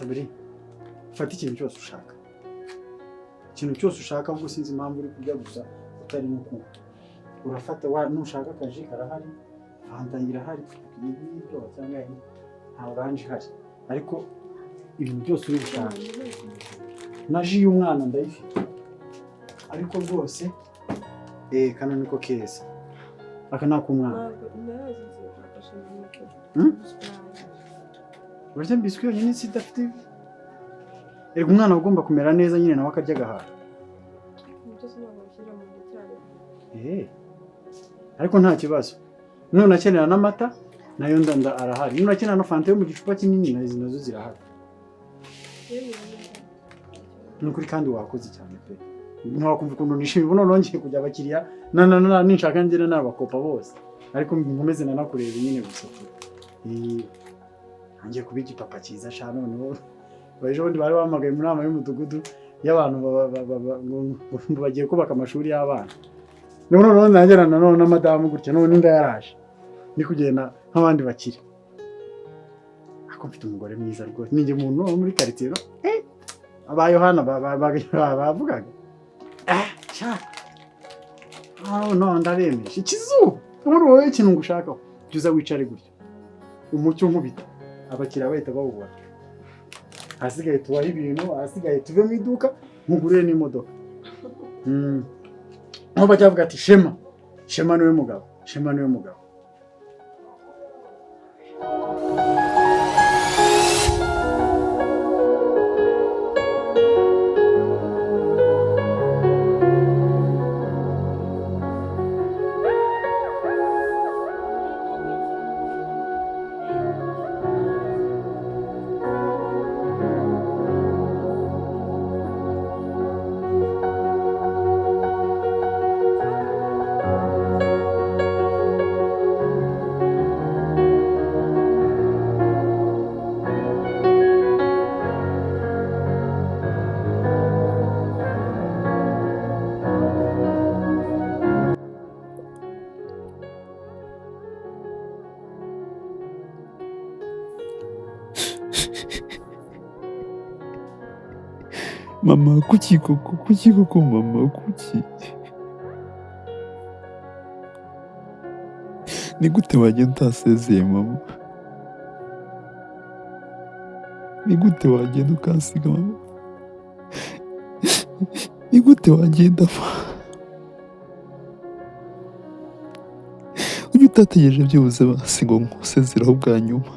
Sabri, fata ikintu cyose ushaka. Ikintu cyose ushaka, ahubwo sinzi impamvu uri kurya gusa utarimo kunywa. Urafata wa nushaka akaji karahari, fanta irahari, iyi niryoha cyangwa iyi nta orange ihari. Ariko ibintu byose uri bushaka. Na ji y'umwana ndayifite. Ariko rwose kano niko keza. Aka ni ak'umwana. Ntabwo narazize nafashe imiti. Urya biswi yonyine si idafite. Erega umwana aba agomba kumera neza nyine nawe akarya agahaga. Byose ntabwo bishyira mu nda icyarimwe. Ariko nta kibazo. Nunakenera n'amata nayo ndanda arahari. Nunakenera na fanta yo mu gicupa kinini nazo nazo zirahari. Yewe neza. Ni ukuri kandi wakoze cyane pe. Ntiwakumva ukuntu nishimiye ubu noneho ngiye kujya abakiriya na na na ninshaka ngere nabakopa bose. Ariko nkomeze nanakureba nyine gusa tu. Ngiye kuba igipapa cyiza sha noneho. Ejo bundi bari bahamagaye mu nama y'umudugudu y'abantu ngo bagiye kubaka amashuri y'abana. None noneho nagera na none na madamu gutya none inda yaraje. Ndi kugenda nk'abandi bakire. Ako mfite umugore mwiza rwose. Ninjye umuntu wo muri quartier no? Aba Yohana bavugaga. Sha. Ah, no ndabemeje. Ikizuba. Muri wowe ikintu ngushakaho. Jya uza wicare gutya. Umucyo nkubita. Abakiriya bahita bawubona. Ahasigaye tubahe ibintu, ahasigaye tuve mu iduka, nkugurire n'imodoka. Aho bajya bavuga ati Shema, Shema niwe mugabo, Shema niwe mugabo. Mama, kuki koko? Kuki koko mama, kuki? Ni gute wagenda utasezeye mama? Ni gute wagenda ukansiga mama? Ni gute wagenda mama? Ujye utategereje byibuze basi ngo nkusezeraho bwa nyuma.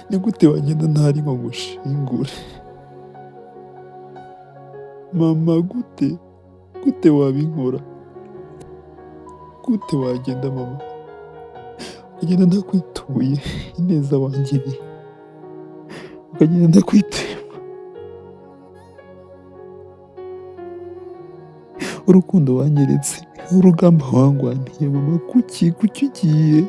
Ni gute wagenda ntari ngo ngushingure? Mama, gute? Gute wabinkora? Gute wagenda mama? Ukagenda ntakwituye ineza wangiriye. Ukagenda ntakwituye urukundo wanyeretse, urugamba wangwaniye mama, kuki? Kuki ugiye?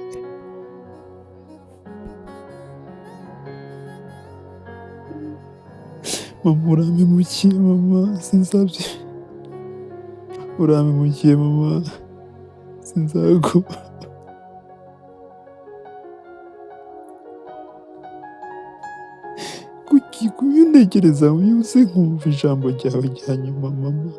Mama, urampemukiye mama, sinzabye. Urampemukiye mama, sinzaguha. Kuki kuki untekereza byose nkumva ijambo ryawe rya nyuma mama?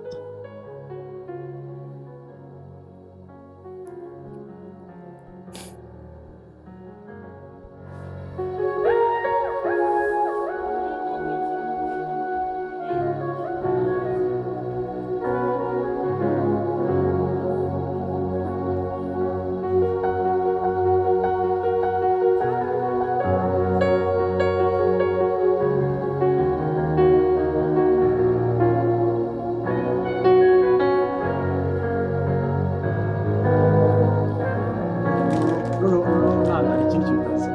Noneho umwana hari ikindi kintu utazi.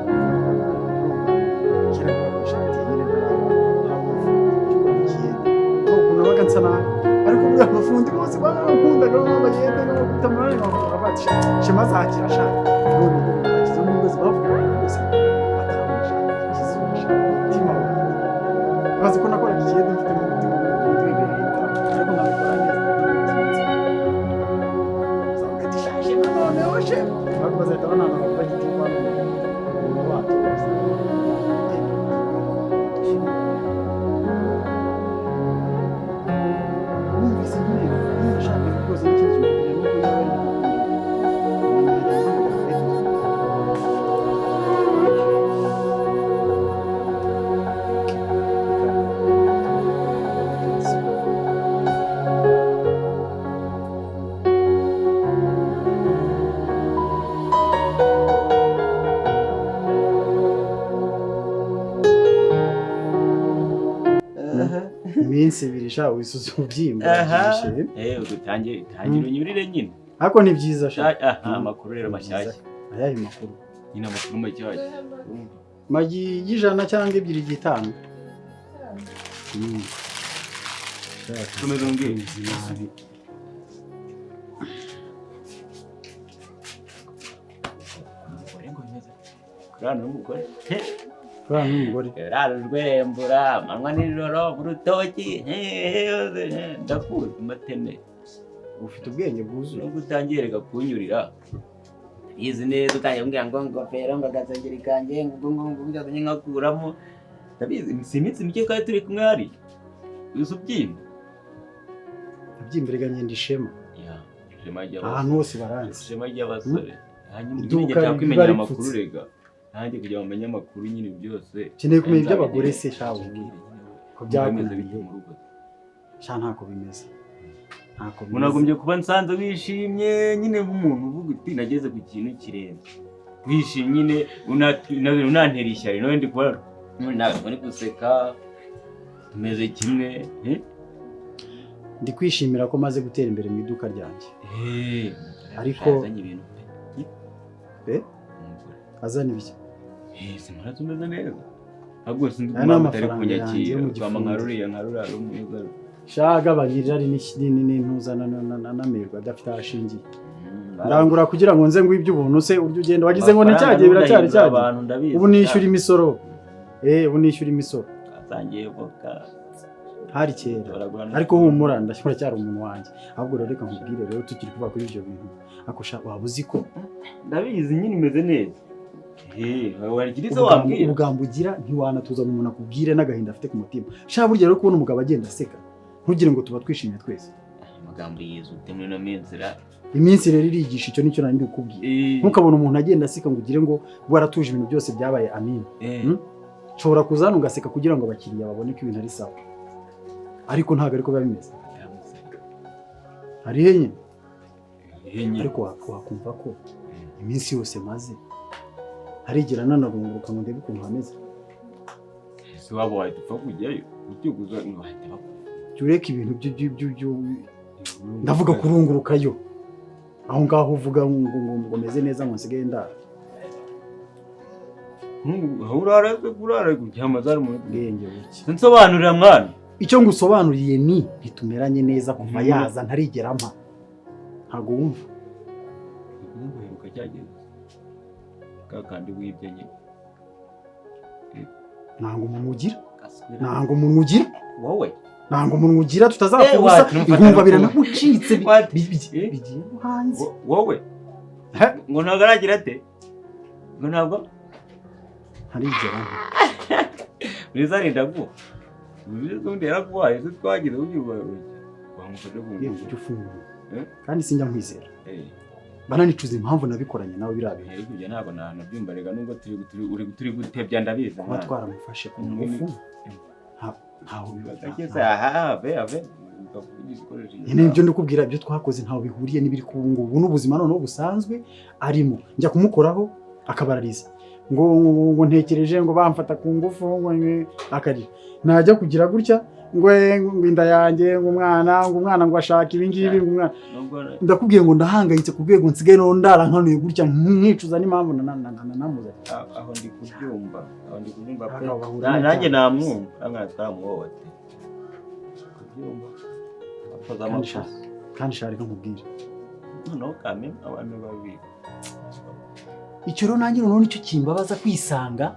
Kera nabaga ishati nyine ntabwo ikiyede. Ukuntu nabaga nsa nabi. Ariko buriya abafundi bose barankundaga bagenda bakubita amabara bavuga bati Shema azakira ashaka. None ubu bakize n'umugozi bavugaga rwose batarabona ikizuba umutima wanjye. Bazi ko nakoraga ikiyede mfite mu mutima w'undi wibereye ariko nkabikora hano bagitifu hano umuntu watoza. Wumvise nyine niba ashaka rwose n'ikibazo kugira ngo yaba ari iminsi ibiri sha wisuze ubyimba urabyibushye. Eh, utangiye tangira unyurire nyine. Ariko ni byiza sha. Aha, amakuru rero mashyashya. Ayahe makuru? Nyine amakuru mashyashya. Magi y'ijana cyangwa ebyiri gitanu. Komeza umbwire. Nabi. Umugore ngo bimeze. Kurana n'umugore. Kurana n'umugore. Kurara urwembura amanywa nijoro mu rutoki. Ndakuzi mateme. Ufite ubwenge bwuzuye. Nubwo utangiye reka kunyurira. Izi neza utangiye kumbwira ngo ngofero ngo agasengeri kanjye ngo ngo ngo ngo nkakuramo. Ndabizi si iminsi mike twari turi kumwe hari. Uzi ubyimba. Abyimba rega ngenda ishema. Ya, ishema ry'abasore. Ahantu hose baranzi. Ishema ry'abasore. Hanyuma Iduka nyine nshaka riba kwimenyera ripfutse. amakuru rega. Nanjye kugira ngo menye amakuru nyine byose. Ukeneye kumenya iby'abagore se sha umbwire. Ko Bimeze byakunaniye. bite mu rugo? Sha ntako bimeze. Ntako bimeze. Unagombye kuba nsanze wishimye nyine nk'umuntu uvuga uti nageze ku kintu kirenze. Wishimye nyine unantera ishyari nawe ndi kuba nawe muri guseka tumeze kimwe. Eh? Ndi kwishimira ko maze gutera imbere mu iduka ryanjye. Eh, Ariko- yazanye ibintu pe. Eh? Umugore. Azana ibiki? Eh, simara tumeze neza. Ahubwo sinzi Aya ni impamvu utari amafaranga yanjye kunyakira. yo mu Kwama nka gifundi. ruriya nka ruriya rumwe. Sha gabanya irari n'intuza n'amerwa adafite aho ashingiye. Ndangura kugira ngo nze ngwibye ubuntu se urya ugenda wagize ngo ni cyagihe biracyari cyagihe. Ubu nishyura imisoro. Ubu nishyura imisoro. Atangiye voka. Hari kera. Ariko humura ndacyari umuntu wanjye. Ahubwo rero reka nkubwire rero tukiri kuvuga kuri ibyo bintu. Ako sha waba uzi ko Ndabizi nyine imeze neza. Eh, wagira izo wambwira. ubugambo ugira ntiwanatuza ngo umuntu akubwire n'agahinda afite ku mutima. Sha burya rero kubona umugabo agenda aseka ntugire ngo tuba twishimye twese. Amagambo yizute muri ino minsi ra. Iminsi rero irigisha icyo nicyo nari ndi kukubwira. Ntukabona umuntu agenda aseka ngo ugire ngo waratuje ibintu byose byabaye amin. Nshobora kuza hano ngaseka kugira ngo abakiriya babone ko ibintu ari sawa. Ariko ntabwo ariko biba bimeze. Hari he nyine? Ariko wakumva ko iminsi yose maze harigera nanarunguruka ngo ndebe ukuntu hameze. Ese waba wahita upfa kujyayo utuguza wahita bakujya. Jya ureka ibintu by'ibyo ndavuga kurungurukayo. Aho ngaho uvuga ngo ngo meze neza ngo nsigaye ndara. Urara urara kuryama zari mu Ubwenge buke. Nsobanurira mwana. Icyo ngusobanuriye ni ntitumeranye neza kuva yaza ntarigera ampa. Ntabwo wumva. Uheruka cyageze. Ka kandi wibye nyine. Ntabwo umuntu ugira. Ntabwo umuntu ugira. Wowe. Ntabwo umuntu ugira tutazapfa ubusa. Inkumva biranagucitse bigiye no hanze. Wowe. Ngo ntabwo aragira ate? Ngo ntabwo ntarigera ampa. Mwiza arinda guha. Ubundi yaraguhaye se twagize ubyubaye. Wamufashe ku ngufu. Ujye ufungura. Kandi sinjya nkwizera. Bananicuza impamvu nabikoranye nawe biriya bintu. Ariko ibyo ntabwo nabyumva rega nubwo turi gutebya ndabizi. Kuba twaramufashe ku ngufu ntaho biba. Aha ave ave. Nyine ibyo ndikubwira ibyo twakoze ntaho bihuriye n'ibiri ku ngubu n'ubuzima noneho busanzwe arimo. Njya kumukoraho akabarariza. Ngo ngo ntekereje ngo bamfata ku ngufu ngo akarira. Najya kugira gutya ngo inda yanjye ngo umwana ngo ashaka ibi ngibi ngo umwana. Ndakubwiye ngo ndahangayitse ku rwego nsigaye no ndara nkanuye gutya nkicuza n'impamvu nanamuzanye. Aho ndi kubyumva, aho ndi kubyumva pe. Nanjye namwumva, amwana twaramuhohote. Kubyumva. Akoza amakosa. Kandi shaka nkubwire. Noneho kame abantu babiri. Icyo rero nanjye noneho nicyo kimbabaza kwisanga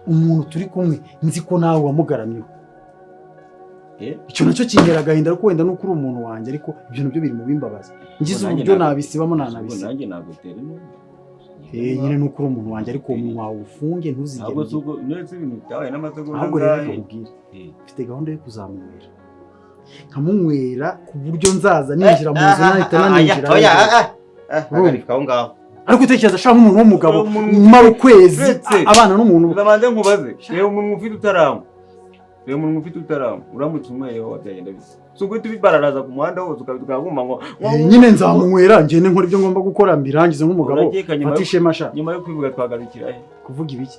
umuntu turi kumwe nzi ko nawe wamugaramyeho. Icyo nacyo kintera agahinda ariko wenda nuko uri umuntu wanjye ariko ibyo nabyo biri mu bimbabaza. Ngize uburyo nabisibamo nanabisiba. Nanjye nagutera inkunga. Nyine nuko uri umuntu wanjye, ariko uwo munwa wawe ufunge, ntuzigere Ahubwo si ugira. ubwo ndetse ibintu byabaye n'amasegonda Ahubwo rero angahe? reka nkubwire, mfite gahunda yo kuzamunywera, nkamunywera ku buryo nzaza ninjira mu nzu nahita naninjira. Oya, hagarika aho ngaho. Ariko utekereza ashaka nk'umuntu w'umugabo Umuntu- umara ukwezi Uretse- abana n'umuntu. Uzabanze nkubaze, reba umuntu ufite utaranywa, reba umuntu ufite utaranywa, uramutse unyweyeho byagenda bite? Si uguhita ubibararaza ku muhanda hose ukabiguma ngo Nyine nzamunywera, ngende nkora ibyo ngomba gukora, mbirangize nk'umugabo. Urakeka nyuma Mfate ishema sha. Nyuma yo kwivuga twagarukira he? Kuvuga ibiki?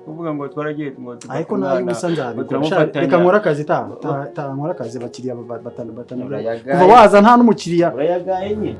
Kuvuga ngo twaragiye ngo tugafata Ariko nayo umwana, ubusa nzabikora sha. turamufatanya. Reka nkore akazi, taha nkore akazi, abakiriya batanu batanu. Urayagaye. Kuva waza nta n'umukiriya. Urayagaye nyine.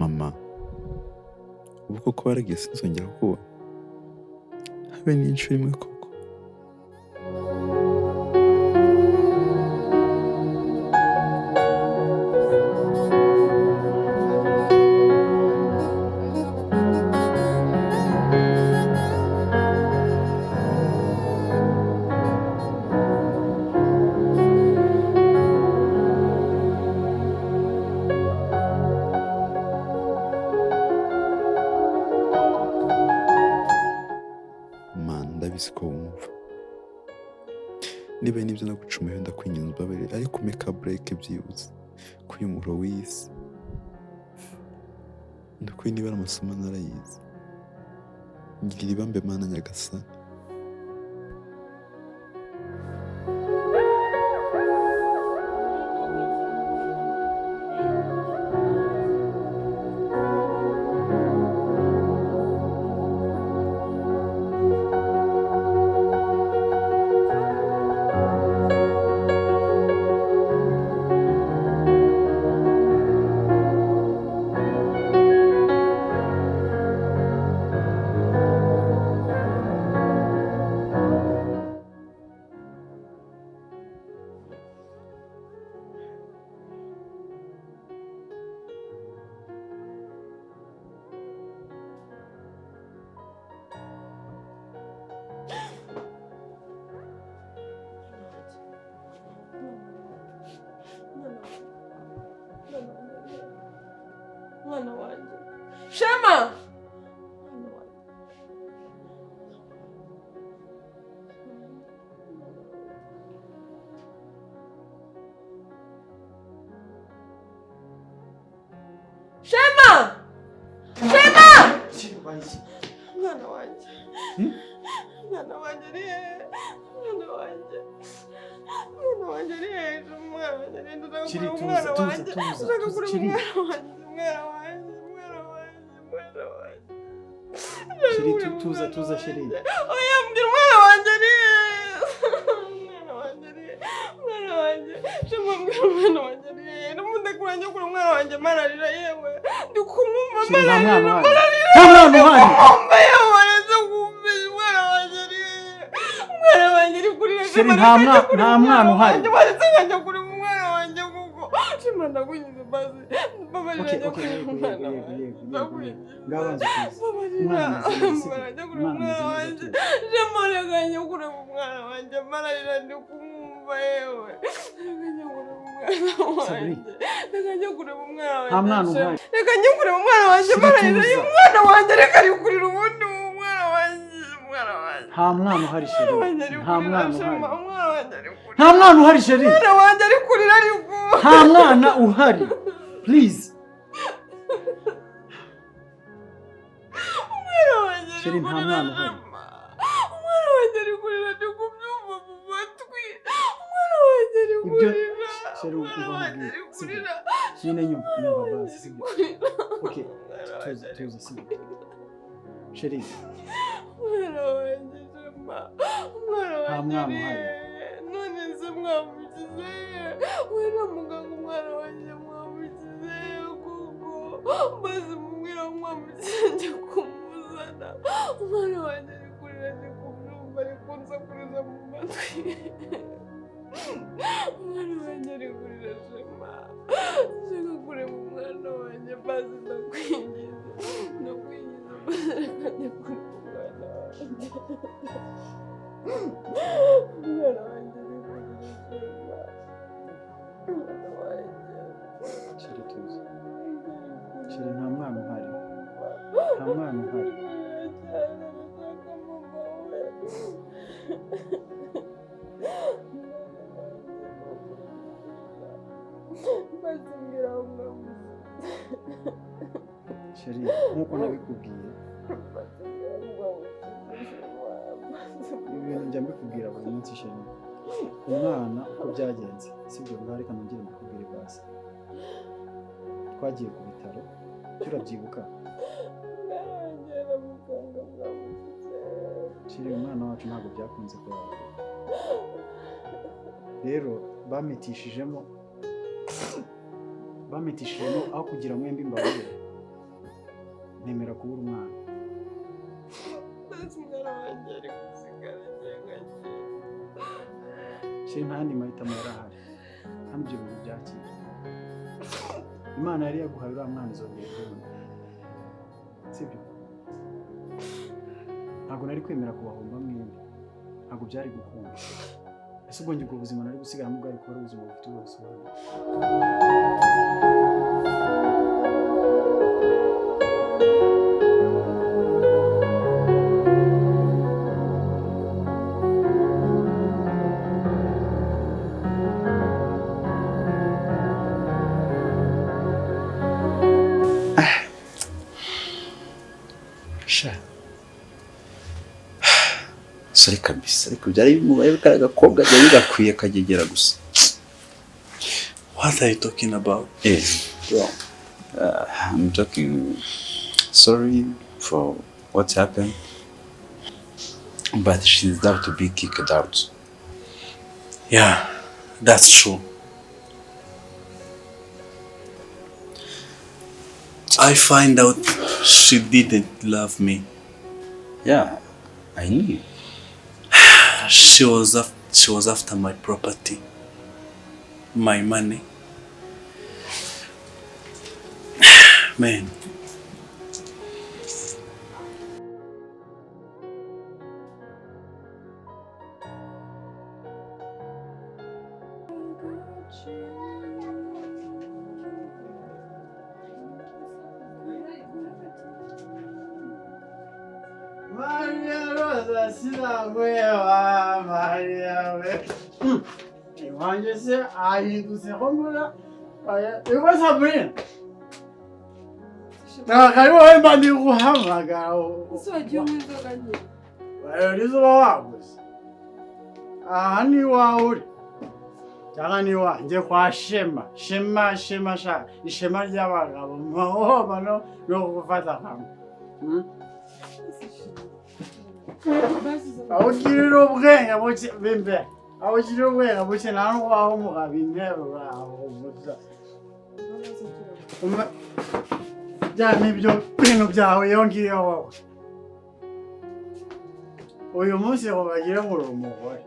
Mama, ubu koko waragiye, sinzongera kukubona habe n'inshuro imwe koko? Mana, ndabizi ko wumva. Niba n'ibyo nagucumuyeho, ndakwinginze umbabarire, ariko umpe ka break byibuze kuri uyu muhuro w'iyi si. Ndakwiye niba ari amasomo narayize. Ngirira ibambe, Mana nyagasani. Mwana wanjye, Shema, mwana wanjye. Shema, Shema, mwana wanjye, mwana wanjye ari hehe? Mwana wanjye, mwana wanjye ari hejuru, umwana wanjye ari hejuru. Ndashaka Chiri, kureba tuza, umwana tuza, wanjye. tuza, Ndashaka tuza, kureba Chiri. umwana wanjye, umwana wanjye, umwana wanjye, umwana wanjye. Chiri, Ndashaka kureba tuza, umwana tuza, Chiri. wanjye. Oya, mbwira, umwana wanjye ari hehe? Umwana wanjye ari hehe? Umwana wanjye, Shema, mbwira, umwana wanjye ari hehe? N'ubundi kuranja kure umwana wanjye mararira, yewe ndi kumwumva. Chiri, nta Mararira. mwana uhari, nta mwana uhari. Kumva, yewe, waretse kumva, umwana wanjye ari hehe? Umwana wanjye ari kurira. Chiri, nta mwana uhari. Waretse nkajya kureba umwana wanjye kuko Shema. Shema, ndakwinginze basi, mbabarira. Okay, Njya okay, kureba yego, umwana yego, yego, wanjye. yego, yego. Ndakwinginze. Ngaho banza utuze. Mbabarira. Umwana ameze neza, sibyo? Mbabarira, njya kureba Umwana umwana ameze neza, wanjye. tuza. Shema, reka njye kureba umwana wanjye, mararira ndi kumwumva yewe. Reka njye kureba umwana Sabri. wanjye. Reka njye kureba umwana wanjye. Nta mwana Shema. uhari. Reka njye kureba umwana wanjye, Shira, mararira. tuza. Umwana wanjye, reka ari kurira ubundi umwana wanjye, umwana wanjye. Nta mwana uhari, chérie. Umwana wanjye ari Nta kurira, mwana Shema, uhari. umwana wanjye ari kurira. Nta mwana uhari, chérie. Umwana wanjye ari kurira, ari Nta mwana uhari, please. Umwana wanjye ari Chérie, nta kurira, mwana uhari. Shema. Umwana wanjye ari kurira, ndi kubyumva mu matwi. Umwana wanjye ari Ibyo kurira. chérie, Umwana uva wanjye mubwire, ari sibyo? kurira. Nyine nyumva, nyumva basi, sibyo? Kurira. Okay, tuza, tuza, sibyo, chérie? Umwana wanjye, Shema. Umwana Nta wanjye mwana ari uhari. hehe? None se mwamukize he? We na muganga, umwana wanjye mwamukize he koko? Maze mubwira ngo mwamukize, njye kumuzana. Umwana wanjye ari kurira, ndi kumwumva, ari kunsakuriza mu matwi. Umwana wanjye ari kurira, Shema. Nshaka kureba umwana wanjye basi, ndakwinginze, ndakwinginze basi, reka njye kureba umwana wanjye. Umwana wanjye ari kurira, Shema. Umwana wanjye. Chérie, tuza. Chérie, nta mwana uhari, nta mwana uhari. Ari kurira cyane, arashaka mama we. Basi mbwira aho mwamusize. Chérie, nk'uko nabikubwiye, Basi mbwira aho mwamusize, Shema. Basi ibi bintu njya mbikubwira buri munsi, chérie. Umwana uko byagenze, sibyo? Ngaho reka nongere mbikubwire basi. Twagiye ku bitaro, turabyibuka. Umwana wanjye na muganga mwamusize. Chérie, umwana wacu ntabwo byakunze ko yavuka. Rero bampitishijemo aho kugira mwembi mbabure, nemera kubura umwana. Basi umwana wanjye ari gusigara agiye nkagiye. Chérie, nta yandi mahitamo yari ahari kandi ibyo bintu byakira. Imana yari yaguhaye uriya mwana izongera kubona, sibyo? Ntabwo nari kwemera kubahomba mwembi, ntabwo byari gukunda. Ese ubwo njye ubwo buzima nari gusigaramo bwari kuba ari ubuzima bufite ubwo busobanuro? Sha, sorry kabisa, ariko byari bimubaye kariya gakobwa byari bigakwiye kagegera gusa. What are you talking about? Eh, bro, I'm talking sorry for what happened, but she deserved to be kicked out. Yeah, that's true. I find out she didn't love me. Yeah, I knew. She was after my property, my money. Man. Maria Rosa sinaguheba, Maria we. Iwanjye se ahindutse ko mbona ego Sabrina, ntabwo ari wowe mba ndi guhamagara. Ese wagiye unywa inzoga nke? Rero uba waguze aha ni iwawe uri cyangwa ni iwanjye kwa Shema? Shema, Shema sha, ishema ry'abagabo mahoma no gufata hamwe. Basi. Aho ugirira ubwenge buke bimbe, aho ugirira ubwenge buke, nta n'uwaho umugabo intebe uraho gusa. Bya nibyo bintu byawe iyo ngiyo wowe. Uyu munsi ngo bagire ngo uri umugore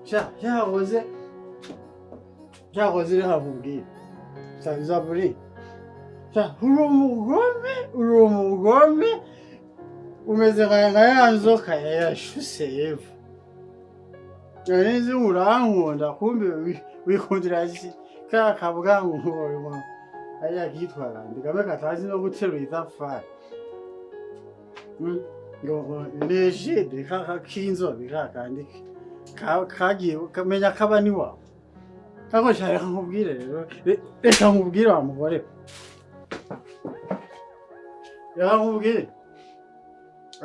sha yabuze. Cyakoze reka nkubwire, Zaburi, uri umugome, uri umugome, umeze nka ya nzoka yashuse Eva. Nari nzi ngo urankunda, kumbe wikundira ka kabwa ngo ariya kitwara ndi kamwe katazi no guterura itafari. Ngo nejide kaka k'inzobe kakandi kagiye kamenya kaba ni wawe. Kako cyane, reka nkubwire rero, reka nkubwire wa mugore we. Reka nkubwire,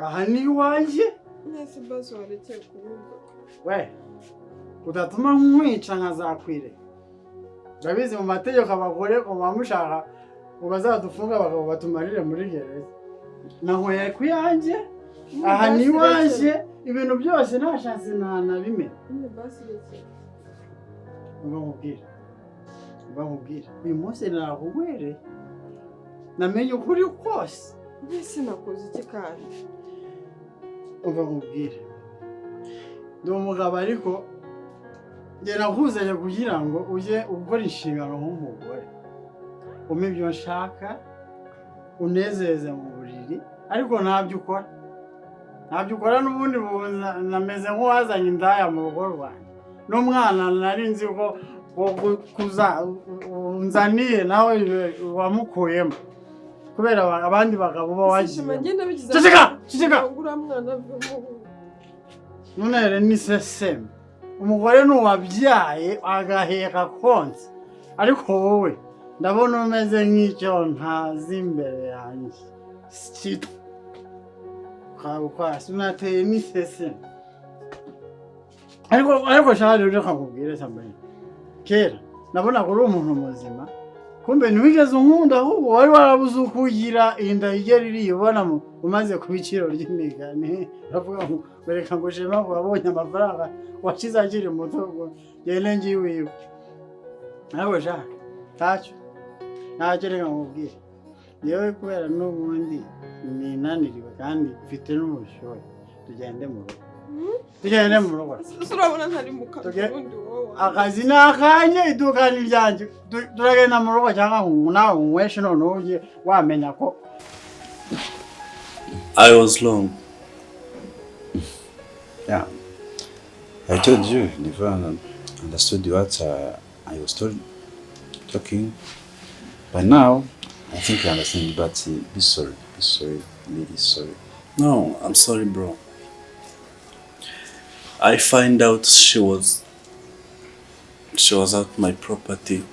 aha ni iwanjye. Mwese basi warekeye kuvuga. We udatuma nkwica nkazakwire. Ndabizi mu mategeko abagore muba mushaka ngo bazadufunge, abagabo batumarire muri gereza. Nanyweye ku yanjye, aha ni iwanjye, ibintu byose nashatse ntanabimenya. Nyine basi rekera. Umva nkubwire, umva nkubwire, uyu munsi nakuwereye, namenye ukuri kose. Mwese nakoze iki kandi? Umva nkubwire, ndi umugabo, ariko njye nakuzanye kugira ngo ujye ukora inshingano nk'umugore, umpe ibyo nshaka, unezeze mu buriri, ariko ntabyo ukora, ntabyo ukora. N'ubundi nameze nk'uwazanye indaya mu rugo rwanjye, n'umwana nari nzi ko kuza unzaniye nawe wamukuyemo kubera abandi bagabo uba Shema, wagiyemo. ngenda bigize. Ceceka, ceceka. Ngo uriya mwana avemo. None ni seseme, umugore n'uwabyaye agaheka konsa, ariko wowe ndabona umeze nk'icyo ntazi imbere yanjye kitwa kwasi, unateye n'iseseme. Ariko shari, reka nkubwire sambaye, kera nabonaga uri umuntu muzima, kumbe ntiwigeze unkunda, ahubwo wari warabuze uko ugira inda igera iriyibona umaze kuba iciro ry'imigani, uravuga ngo reka ngo Shema ngo wabonye amafaranga washize akiri muto ngo ngende ngiye iwiwe. Ariko sha, ntacyo, ntacyo, reka nkubwire, yewe kubera n'ubundi ninaniriwe kandi mfite n'ubushyuhe, tugende mu rugo, tugende mu rugo. Ese urabona ntari mu kazi? Ubundi wowe Akazi ni akanjye, iduka ni iryanjye. Turagenda mu rugo cyangwa ngo nawe unyweshe, noneho ujye wamenya ko I was wrong. Yeah. I told you, never understood what I was talking. But now, I think you understand. But be sorry, be sorry, really sorry. No, I'm sorry, bro. I find out she was at my property,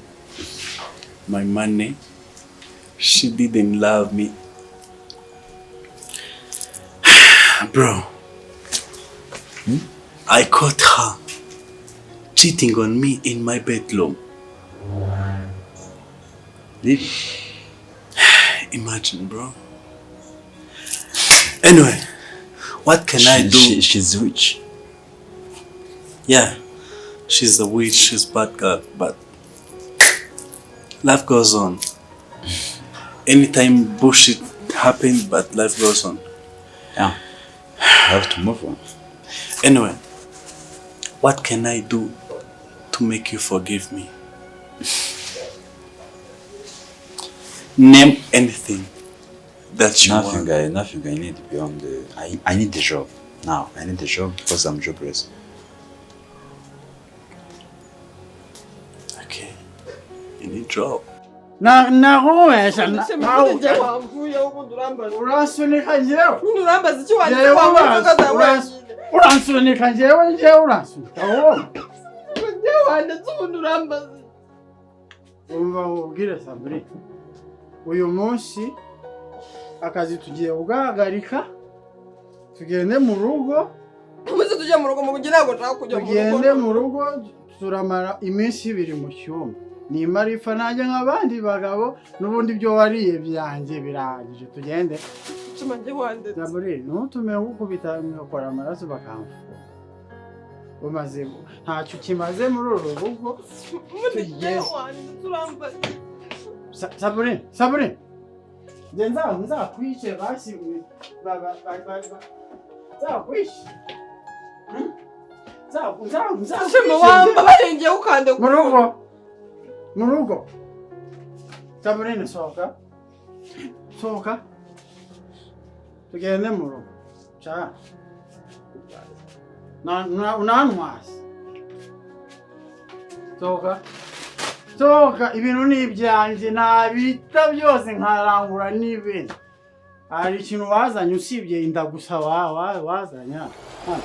my money. She didn't love me. Bro, I caught her cheating on me in my bedroom. Really? Imagine, bro. Anyway, what can I do? She's rich. Yeah, she's a witch, she's bad girl, but life goes on. Anytime bullshit happen, but life goes on. Yeah. I have to move on. Anyway, what can I do to make you forgive me? Name anything that you Nothing. want. Nothing I need beyond the. I need the job now. I need the job because I'm jobless. Okay, you need job. Na nakubeshya. Shema, ubundi njye wamvuyeho, ubundi urambaza. Uransunika njyewe. Nyine urambaza icyo wanditse, Njyewe wanywa inzoga zawe wenyine. Uransunika njyewe, njyewe uransunika wowe. Njyewe wanditse, ubundi urambaza. Umva nkubwire Sabri, uyu munsi akazi tugiye kugahagarika, tugende mu rugo. Muze tujye mu rugo, mu gihe ntabwo nshaka kujya mu rugo. Tugende mu rugo, turamara iminsi 2 mu cyumba, nimara ipfa nanjye nk'abandi bagabo. N'ubundi ibyo wariye byanjye birahagije, tugende. Shema, njye wanditse. Sabri, ntutume ngukubita ngakora amaraso bakamfunga. Umaze ntacyo kimaze muri uru rugo. Ubundi njye Tugeze. wanditse, urambaza. Sabri, Sabri, njye nzakwice basi, nzakwice. Shema, wamba barengeye ukande. Mu rugo. Mu rugo. Saburine, sohoka, sohoka, tugende mu rugo. Ca unantwase. Sohoka, sohoka. Ibintu ni ibyanjye, nabita byose nkarangura n'ibindi. Hari ikintu wazanye usibye inda gusa wazanye hano? Hano.